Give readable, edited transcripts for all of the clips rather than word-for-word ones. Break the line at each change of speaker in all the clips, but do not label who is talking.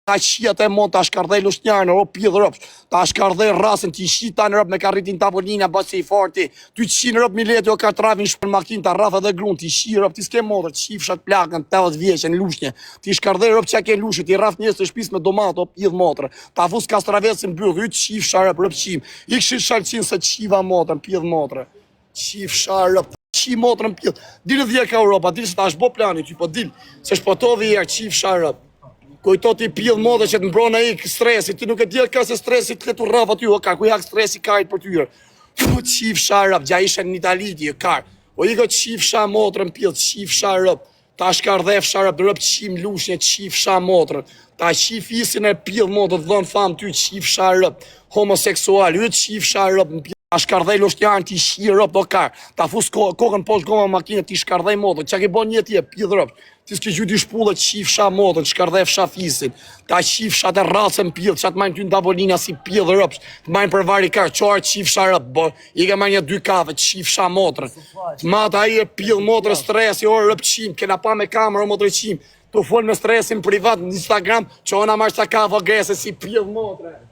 Ta qi atë mot ta shkardhej lushnjarën o pidh ropsh ta shkardhej rrasën ti qi tan rob me karritin tavolina bë si i forti ty qin rob mileti o katrafin shpën makinë ta rraf edhe grun ti qi rob ti s'ke motër të qifsha të plakën 80 vjeçe në lushnje ti shkardhej rob çka ke lushnje ti rraf njerëz të shtëpisë me domatë o pidh motër ta fus kastravecin byth y qifsha rob rob qim ikshi shalqin se qiva motrën pidh motër Qifsha rob, qi motrën pidh. Dil dhe ka Europa, dil se ta është bo plani ty, po dil, se shpëtove i herë, qifsha rob. Kujto ti pidh motër që të mbron ai stresi, ti nuk e di ka se stresi të letu rraf aty, o kar, ku jak stresi karit për ty herë. Fu qifsha rob, gja ishe në Itali ti, kar. O iko qifsha motrën pidh, qifsha rob. Ta shkardhefsha rob, rob qim lushnje, qifsha motrën. Ta qi fisin e pidh motër, të dhon famë ty, qifsha rob. Homoseksual, y qifsha rob, në pidh. Ta shkardhej lushnjarën ti qi rob do kar. Ta fus ko kokën poshtë goma makine ti shkardhej motrën. Çka ke bën jetë je pidh rob. Ti s'ke gjujt shpullë qifsha motrën, shkardhefsha fisin. Ta qifsha të rracën pidh, çka të majnë ty në tavolina si pidh rob. Të majnë për vari kar, çfarë qifsha rob. Bo, i ke marrë një dy kafe, qifsha motrën. Të mata ai e pidh motrën stresi, o rob qim, kena pa me kamerë o motrë qim. Tu fol me stresin privat në Instagram, që ona marrë sa kafe o grese si pidh motrën.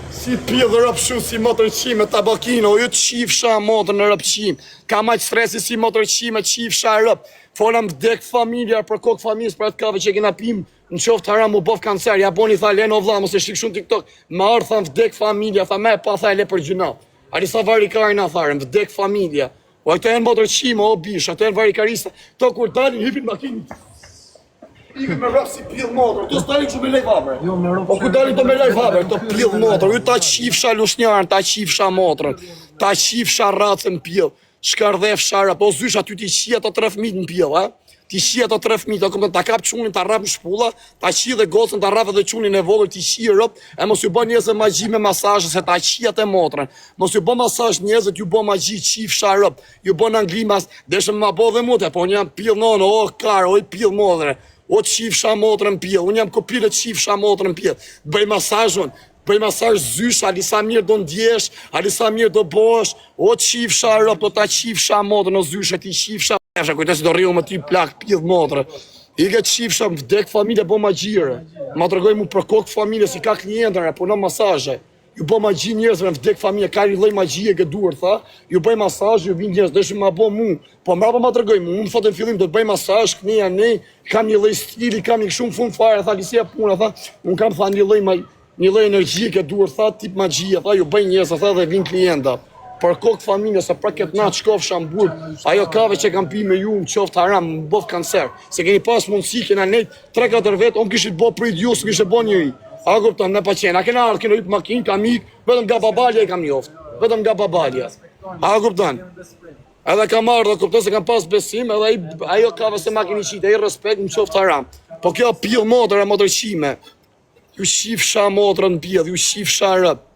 Si pidh rob shu si motër qime tabakino, ju të qifsha motër në rob qim. Ka maq stresi si motër qime, qifsha rob. Fola më vdek familja për kokë familjes për atë kafe që kena pim, në qoftë haram u bof kancer, ja boni tha leno vlla, mos e shik shumë TikTok. Më ardh tha vdek familja, tha me pa tha e le për gjynah. Ali sa vari karin a tha, më vdek familja. O këto janë motër qime, o bish, ato janë varikarista. To kur dalin hipin makinë. Ikin me rap si pidh motër, to s'dalin kështu me live haber.
Jo, me rap.
Po ku dalin to me live haber, to pidh motër, ju ta qifsha lushnjarën, ta qifsha motrën, ta qifsha racën pidh, shkardhefsha rap, po zysha ty ti qi ato tre fëmijët në pidh, a? Ti qi ato tre fëmijët, o kupton, ta kap çunin, ta rrap në shpulla, ta qi dhe gocën, ta rrap edhe çunin e vogël, ti qi rop, e mos ju bën njerëzve magji me masazhe se ta qi atë motrën. Mos ju bën masazh njerëzve, ju bën magji qifsha rop. Ju bën Angli mas, deshëm ma bo dhe mute, po unë jam pidh nonë, o kar, o i pidh motre, o qifsha motrën pidh, unë jam kopile qifsha motrën pidh, bëj masazh unë, bëj masazh zysh, ali sa mirë do ndjesh, ali sa mirë do bosh, o qifsha rob, do ta qifsha motrën, o zyshe, ti qifsha, qifsha, kujto se do rriu më ty plak, pidh motrën. I ke qifsha, më vdek familja, bo magjire. Ma tregoj mu për kokë familje, si ka klientër, e punon masazhe. Ju bë magji njerëzve, më vdek familja, ka një lloj magjie ke duar, tha. Ju bëj masazh, ju vin njerëz, deshim ma bë mu. Po mbrapa ma tregoj mu, unë thotë në fillim do të bëj masazh, këne ne, kam një lloj stili, kam një kështu në fund fare, tha Lisia puna, tha, unë kam tha një lloj një lloj energjie ke duar, tha, tip magjie, tha, ju bëj njerëz, tha, dhe vin klienta. Për kokë familje, se për këtë natë shkofsha në burg, ajo kafe që kam pi me ju, më qoftë haram, më bof kancer. Se keni pas mundësi, kena nejt 3-4 vet, unë kishit bo prit ju, s'kishte bo njëri. A kupton, me pa qenë, a kena ardhë, kena hyp makinë, kam ik, vetëm nga babalja i kam njoft, vetëm nga babalja. A kupton? Edhe kam ardhë, kupton se kam pas besim, edhe ai, ajo ka se ma keni qitë, ai respekt, më qoftë haram. Po kjo pidh motër, e motër qime, ju qifsha motrën pidh, ju qifsha rëp.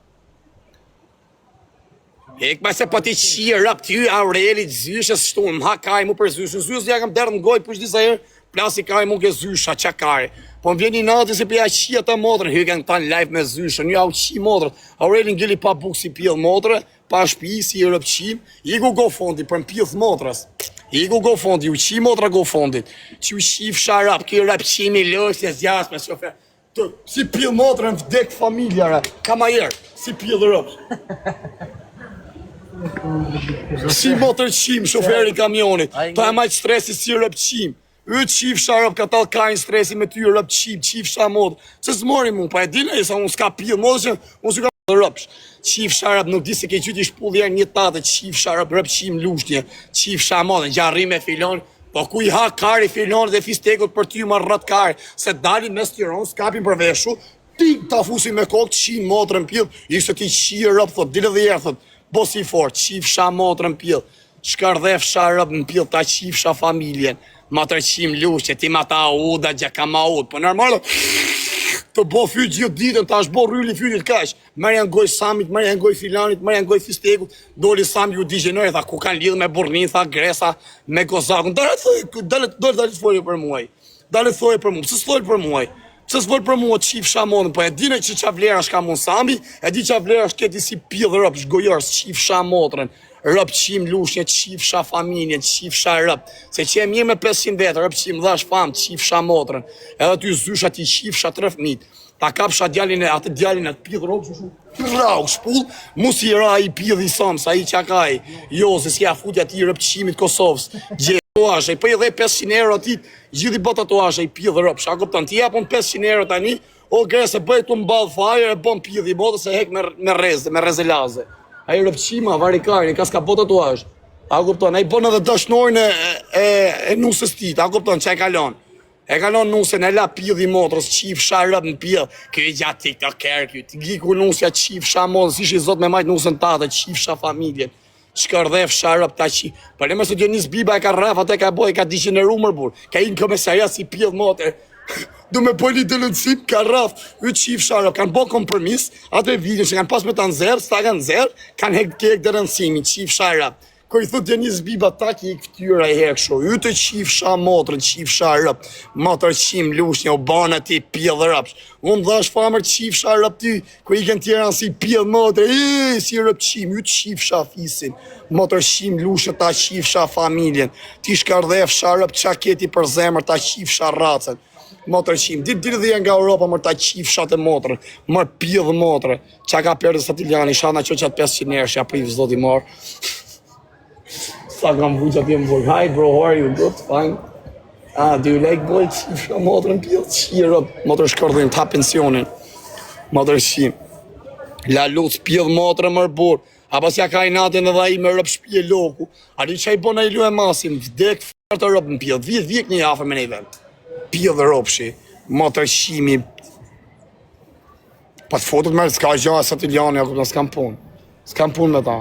Ik ma se po ti qi rëp ty Aurelit zyshës shtu më ha kaj mu për zyshën zyshën ja kam derdh në gojë push disa herë plasi kaj mu ke zysha qa kare po më vjen inati se po ja qi ata motrën hyken këta në live me zyshën ju au qi motrën Aurelin ngeli pa bukë si pidh motrë pa shtëpi si i rëp qim iku GoFundMe për pidh motrës iku GoFundMe ju qi motra GoFundMe që ju qifsha rap ky rap qimi losje zjas me shofer Të, si pidh motrën vdek familja re. Kamajer, si pidh rob. Si motër qim, shoferi i kamionit. Ta e majtë stresi si rob qim. Y qifsha rob, ka tall kajnë stresi me ty rob qim, qifsha motër. Se s'mori mu, pa e din e sa unë s'ka pidh motër që unë s'ka robsh. Qifsha rob, nuk di se ke gjyti shpull herë një tatë, qifsha rob, rob qim lushnje, qifsha motër, gjarri me filon, po ku i ha kari filon dhe fistekut për ty më rrot kari, se dalin mes Tironës, kapin për veshu, ti ta fusin me kokë, qim motrën pidh, ishte ti qi rob, thot, dile dhe herë, thot, bo si fort, qifsha motrën pidh, shkardhefsha rob në pidh, ta qifsha familjen, ma të qim lushnje, ti ma ta uda, gja ka ma ud, po normal, të bo fyt gjithë ditën, ta është bo rryli fytit kaq. Merja në gojë Samit, merja në gojë filanit, merja në gojë fistekut, doli Sami ju digjenoj, tha, ku kanë lidhë me burrnin, tha Gresa, me Kozakun. Dale thoj, dale, dale, dale thoje për muaj. Dale thoje për mua, pse s'thoj për muaj? Pse s'fol për mua qifsha motrën, po e dine që qa vlera shka mund Sami, e di qa vlera shketi si pidh rëp, shgojors, qifsha motrën, rëp qim lushnje, qifsha familjen, qifsha rëp, se që e mirë me 500 vetë, rëp qim dhash fam, qifsha motrën, edhe ty zysha ti qifsha tre fmit, ta kapsha djalin e atë djalin atë pidh rëp, Rau, shpull, mu si ra i pidh i sam, sa i qa ka i, jo, se si ja futja ti rëp qimit Kosovës, gje tatuazhe, i po i dhe 500 euro ti, gjithi bë tatuazhe, i pidh rëp, a kupton, ti japun 500 euro tani, o grese bëj tu mball fire, e bën pidh i botës e hek me, me rreze, me rreze laze. Ai rëp qima, varikari, ka s'ka bë tatuazh. A kupton, ai bën edhe dashnorin e, e, e nusës tit, a kupton, që e kalon. E kalon nusën e la pidhi motrës, qifsha rëp në pidh, ky i gjatë tiktoker, ky të giku nusja qifsha motrës, ishi zot me majt nusën tate, qifsha familjen, shkërdhefsha rëp ta qi. Po le më se Dionis Biba e ka rraf atë ka boj, ka digjeneru mër burr, ka i në komisariat si pidh motër. Du me bëj një denoncim, ka rraf, y qifsha rëp, kanë bo kompromis, atë video që kanë pas me ta nxerr, s'ta kanë nxerr, kanë hek kek denoncimin, qifsha rëp. Kur i thot Dionis Biba tak i ik fytyra i herë kështu. Y të qifsha motrën, qifsha rëp. Motër qim lushnja u bana ti pjell rëp. Unë dhash famër qifsha rëp ty, ku i kanë tjera si pjell motër, e si rëp qim, y të qifsha fisin. Motër qim lushnja ta qifsha familjen. Ti shkardhefsha rëp qa keti për zemër ta qifsha racën. Motër qim, ditë ditë dhe nga Europa mër ta qifsha të motrën, mër pjell motrë. Qa ka perdhe Satiljani, shana që qatë 500 erë, ja priv zoti mor. Sa kam vu që atje më burg. Hi bro, how are you? Good, fine. Ah, do you like boy? Qifsha motrën pjell, qirët, motër shkërdhin, ta pensionin. Motër qim. La luc, pjell motrën mër burr. A pas ja ka i natën edhe ai me rëp shpije loku. A di që i bon ai lu e masim, vdek f*** të rëp në pjell. Vjet vjek një afër me nej vend. Pjell rëpshi, motër qimi, Po të futët mërë, s'ka gjë, sa të ljani, ja kupton, s'kam punë. S'kam punë me ta.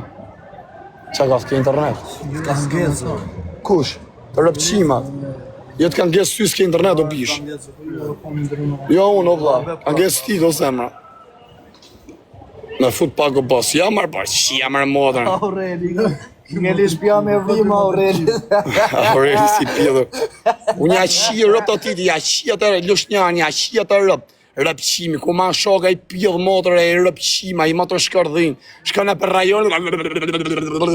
Qa ka, s'ke internet?
Ka ngecë.
Kush? Të rëpqimat. Jo të ka ngecë ty, s'ke internet, o bish. Jo, unë, o vlla. Ka ngecë ti, do zemra. Me fut pak o bos. Ja marr bar, si ja marr motrën.
Aureli. Ngeli shpia me vrima Aureli.
Aureli si pjellë. Unë ja qi rëp të titi, ja qi atë lushnjan, ja qi atë rëp. Rëpqimi, ku ma shoka i pjell motër e rëpqima, i motër shkërdhin. Shkon në për rajon,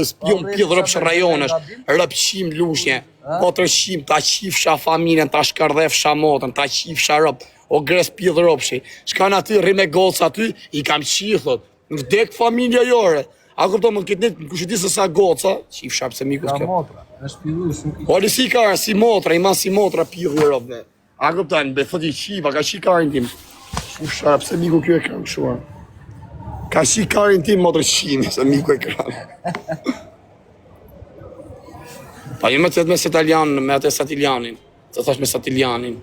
spion pjell rëpsh rajonesh. Rëpqim lushnje, motër qim, ta qifsha familjen, ta shkërdhefsha motrën, ta qifsha rëp. O gres pjell rëpshi. Shkon aty, rri me goca aty, i kam qi, thot. Vdek familja jore. A kupton, mund këtë net, kush e di se sa goca, qifsha pse miku
Ka
s'ka.
motra. Është pillu, nuk i
O, si ka, si motra, i ma si motra pjell i rëpve. A kupton, be thotë i qiva, ka qi karin tim. Ufsha, pse miku kjo e kran kështu? a? Ka qi karin tim motër qimi, se miku e kran. Pa jo me të me Satilian, me atë Satilianin. Të thash me Satilianin.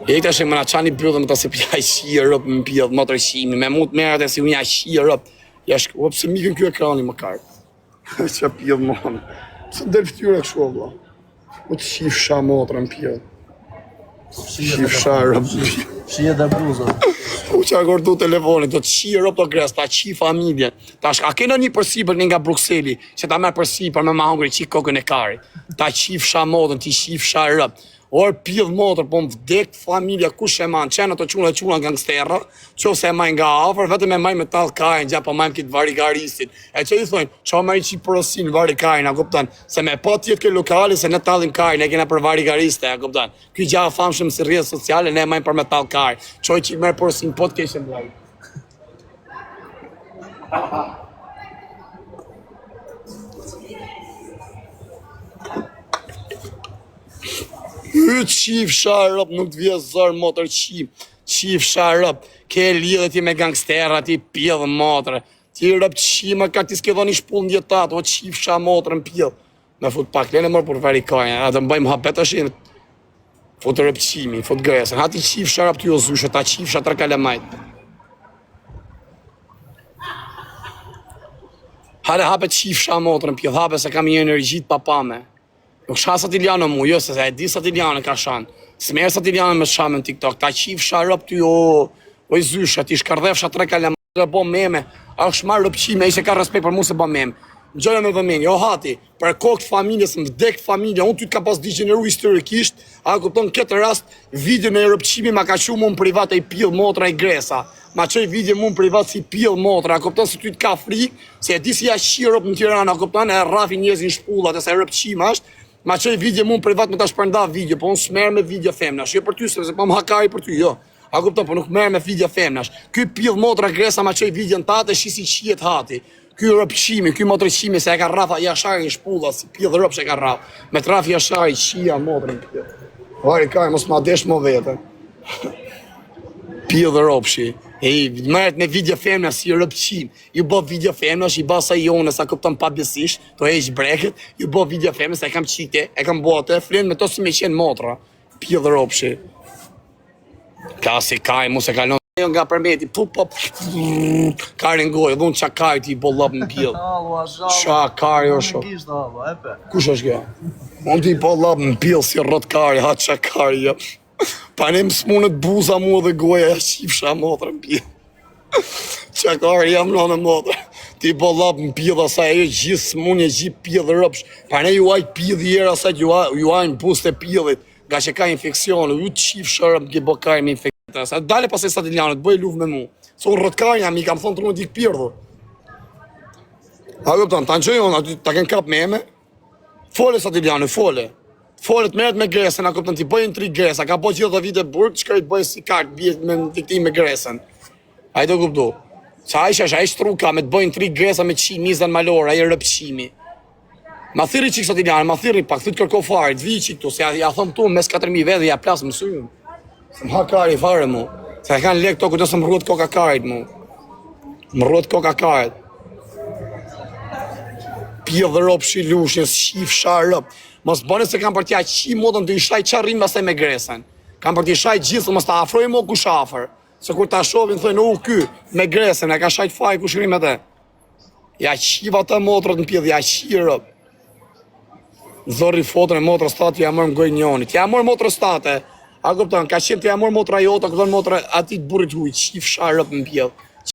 E tash e më na çani byllën me ta se pja qi rëp më pjell motër qimi, me mut merret e si unë ja qi rëp. Ja shk, o pse mikën ky ekrani më kar. Qa pjell më. Pse del fytyra kështu o vlla? O të qifsha motrën pjell. Qifsha rëp.
Shihet dhe bluza.
U qa kordu telefonit, do të qi rëp të gres, ta qi familjen. Tash, a kena një përsipër një nga Brukseli, që ta merr përsipër me ma hongri qi kokën e karit. Ta qifsha motrën, ti qifsha rëp. Or pidh motër, po më vdek familja, kush e man, qenë ato çuna çuna gangsterra, qofse e majnë nga afër, vetëm e majnë me tall karin, gja po majnë këtë varikaristin. E që i thonë, qa më i qi porosin varikarin, a kupton? Se me po tjetë kjo lokali, se ne tallim karin, e kena për varikariste, a kupton? Ky gja famshëm si rrjet sociale, ne e majmë për me tall karin. Qoj që i merr porosin po të keqen vllai. Y qifsha rëp, nuk të vje zër motër qim, qifsha rëp, ke lidhe ti me gangstera, ti pjellë motër, ti rëp qima, ka ti s'ke dhënë një shpull në jetat, o qifsha motër në pjellë. Me fut pak, lene mërë për varikajnë, a të mbajmë hapet është fut rëp qimi, fut gëjesën, ha ti qifsha rëp ty o zyshe, ta qifsha të kalamajt. Hare hape qifsha motrën pjellë, hape se kam një energji të papame. Nuk sha Satiliano mu, jo se e di Satiliano ka shan. S'merr Satiliano me shamë në TikTok, ta qifsha rëp ty o o i zysha, ti shkërdhefsha tre kalam dhe bo meme. A është marrë rëpqime, ai se ka respekt për mua se bo meme. Ngjone me vëmendje, o hati, për kokë të familjes, më vdek familja, unë ty të kam pas digjeneru historikisht, a kupton këtë rast, videon e rëpqimi ma ka çu mu në privat e i pjell motra i gresa. Ma çoi video mu në privat si pjell motra, a kupton se ty të ka frikë, se e di si ja qirop në Tiranë, a kupton, e rrafin njerëzit në shpullat, e sa rëpqim është, ma çoi video mu në privat me ta shpërnda video, po unë s'merr me video femnash, jo për ty, sepse po më hakari për ty, jo. A kupton, po nuk merr me video femnash. Ky pill motra gresa ma çoi videon tate, shi si qihet hati. Ky rëpqimi, ky motrëqimi se e ka rrafa Jashari në shpulla, si pill rëpsh e ka rraf. Me traf Jashari qia motrën. Vari kaj, mos ma desh mo veten. Pill rëpshi. E i merret me video femna si rëpqim. Ju bë video femnash, i bë asaj jone, sa kupton pabesisht, to heq breket, ju bë video femna se e kam qite, e kam bo atë, flen me to si me qenë motra. Pill rëpshi. Klasi kaj, mu se kalon jo nga përmeti, pu, po, kari në gojë, dhunë qa kaj ti i bo lop në pjell. Qa kari o sho. Kush është kjo? Unë ti i bo lop në pjell si rrot kari, ha qa kari, jo. Pa ne më smunët buza mua dhe goja, ja qifsha motrën në pjell. Qa kari jam në në motrë. Ti i bo lop në pjell asaj, ajo gjithë smunje, gjithë pjell rëpsh. Pa ne ju ajtë pjell i era asaj, ju, ju ajnë buzët e pjellit. Nga që ka infeksione, ju të qif shërëm të bo kaj me infeksione. Sa dale pas e Sadiljanët, bëj luftë me mu. Se unë rrëtkar jam, i kam thonë të rrënë dikë pirdhur. A kupton, ta ngjoj unë, aty ta ken kap me eme. Fole Sadiljanë, fole. Fole të merret me Gresën, a kupton, ti bëjnë tri Gresa, ka bo gjithë ato vite burg, çka i bëj si kart, bie me viktimë me Gresën. Ai do kuptu. Sa ai është, ai shtruka me të bëjnë tri Gresa me qi mizën malore, ai rëpqimi. Ma thirri çik Sadiljanë, ma thirri pak, thyt kërko fare, të vi çik këtu, se ja, ja thom këtu mes 4000 vetë dhe ja plas më syrin. Se më ha kari fare mu. Se e kanë lek këto kujto se më rruhet koka karit mu. Më rruhet koka karit. Pjellë rop shi lushnjës, shifsha rop. Mos bëni se kam për t'ja qi motën të i shaj qa rrim pastaj me gresën. Kam për t'i shaj gjithë, mos ta afroj mo kush afër. Se kur ta shohin thonë, u ky me gresën e ka shajt faj kush rrim me të. Ja qiva të motrët në pjellë, ja qirë. Zorri foton e motrës tate, ja mërë në gojë njonit. Ja mërë motrës tate. A kupton, ka qenë të ja mërë motra jote, a kupton motra atij të burrit huj, qifsha rëp në pjellë.